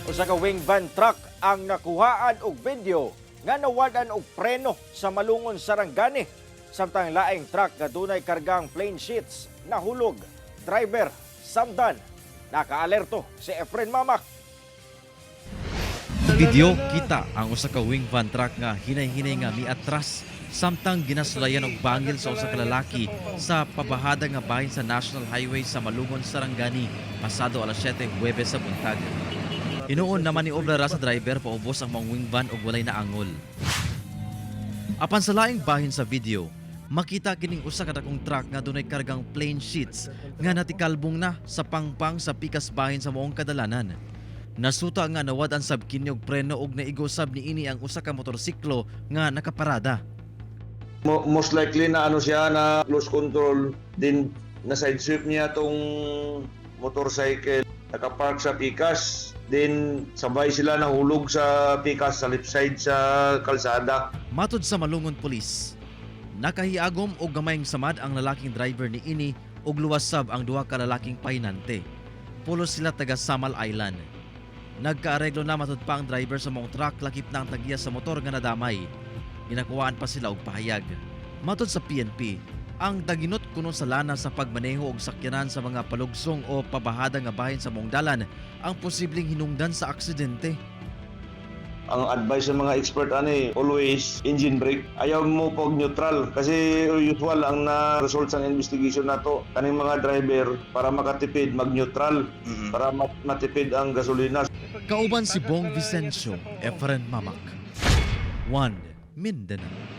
Usa ka wing van truck ang nakuhaan og video nga nawad-an og preno sa Malungon, Sarangani. Samtang laing truck nga dunay kargang plain sheets nahulog. Driver samdan. Nakaalerto si Efren Mamak. Video kita ang usa ka wing van truck nga hinay-hinay nga miatras samtang ginasulayan og bangil sa usa ka lalaki sa pabahada nga bahin sa National Highway sa Malungon, Sarangani, pasado alas 7 Huwebes sa buntag. Hinuon na maniobra ra sa driver paubos ang maong wing van og walay naangol. Apan sa laing bahin sa video, makita kining usa ka dakong truck nga dunay kargang plain sheets nga natikalbong na sa pangpang sa pikas bahin sa maong kadalanan. Nasuta nga nawad-an sab kini og preno og naigo sab niini ang usa ka motorsiklo nga nakaparada. Most likely na ano siya, na lose control din, na side sweep niya tong motorcycle nakapark sa pikas, then sabay sila nahulog sa pikas sa left side sa kalsada. Matod sa Malungon Police, nakahiagom og gamayng samad ang lalaking driver ni ini ug luwas sab ang duha ka lalaking pahinante. Pulos sila taga Samal Island. Nagkaareglo na matud pa ang driver sa maong truck lakip na ang tagiya sa motor nga nadamay. Ginakuhaan pa sila og pahayag. Matod sa PNP, ang daginot kuno sa lana sa pagmaneho og sakyanan sa mga palugsong o pabahada nga bahin sa maong dalan ang posibleng hinungdan sa aksidente. Ang advice sa mga expert ani, always engine brake. Ayaw mo pag neutral kasi usual ang na result sa investigation nato, kaning mga driver, para makatipid, mag neutral para matipid ang gasolina. Kauban si Bong Vicencio, Efren Mamak. 1 Mindanao.